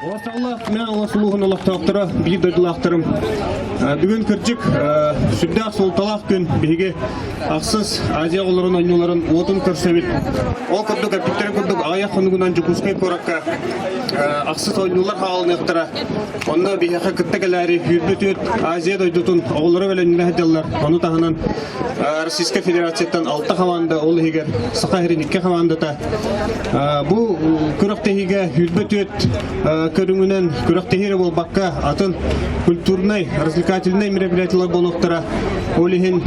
Олохтоох Мэҥэ улууһун олохтоохторо, биир дойдулаахтарым. Бүгүн кырдьык сүрдээх суолталаах күн биһиги ахсыс Азия оҕолорун оонньууларын уотун көрсөбүт. Ол курдук эппиттэрин курдук аҕыйах хонугунан Дьокуускай куоракка ахсыс оонньуулар хаалыныахтара. Онно биһиэхэ кытта кэлээри 24 Азия дойдутун оҕолоро бэлэмнэнэ сылдьаллар. Ону таһынан Российскай Федерацияттан алта хамаанда, ол иһигэр Саха сирин икки хамаандата. Бу күрэхтэһиигэ 24 көрүҥүнэн күрэхтэһии эрэ буолбакка, атын культурнай, развлекательнай мероприятиелар буолуохтара. Ол иһин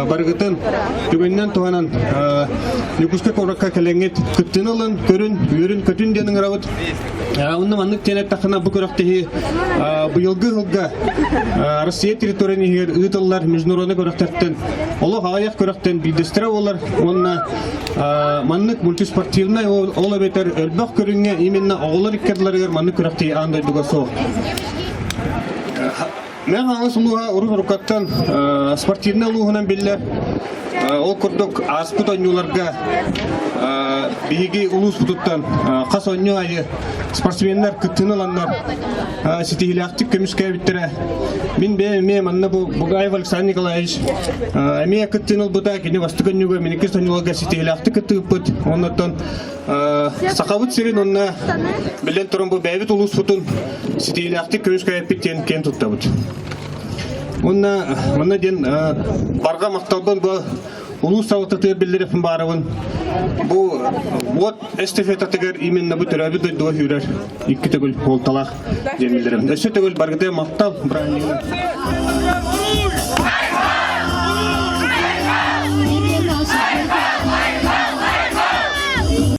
барыгытын түгэнинэн туһанан Дьокуускай куоракка кэлэҥҥит кыттыыны ылын, көрүн, үөрүн-көтүн диэн ыҥырабыт. Онно маннык диэн эттэххинэ, бу күрэхтэһии быйылгы сылга Россия территориятын иһигэр ыытыллар международный күрэхтэртэн олох аҕыйах күрэхтэн биирдэстэрэ буолар уонна маннык мультиспортивнай ол эбэтэр элбэх көрүҥҥэ именно оҕолор иккардыларыгар маннык күрэхтэһии аан дойдуга суох. Мэҥэ Хаҥалас улууһа урут уруккаттан спортивнай улууһунан биллэр. Ол курдук ааспыт оонньууларга биһиги улууспутуттан хас оонньуу аайы спортсменнар кыттыыны ыланнар ситиһиилээхтик көмүскээбиттэрэ. Мин бэйэм эмиэ манна бу Бугаев Александр Николаевич эмиэ кыттыыны ылбыта. Кини бастакы оонньууга миникис оонньууларга ситиһиилээхтик кыттыбыппыт. Оннуттан Сахабыт сирин уонна биллэн туран бу бэйэбит улууспутун ситиилээхтик көмүскээбиппит диэн киэн туттабыт. Уонна манна диэн барҕа махталбын бу улуус салалтатыгар биллэриэхпин баарабын. Бу уот эстафетатыгар именно бу төрөөбүт дойдуга сүүрэр икки төгүл буолталаах диэн биллэрим. Өссө төгүл баргытыга махтал бырааһынньыгынан.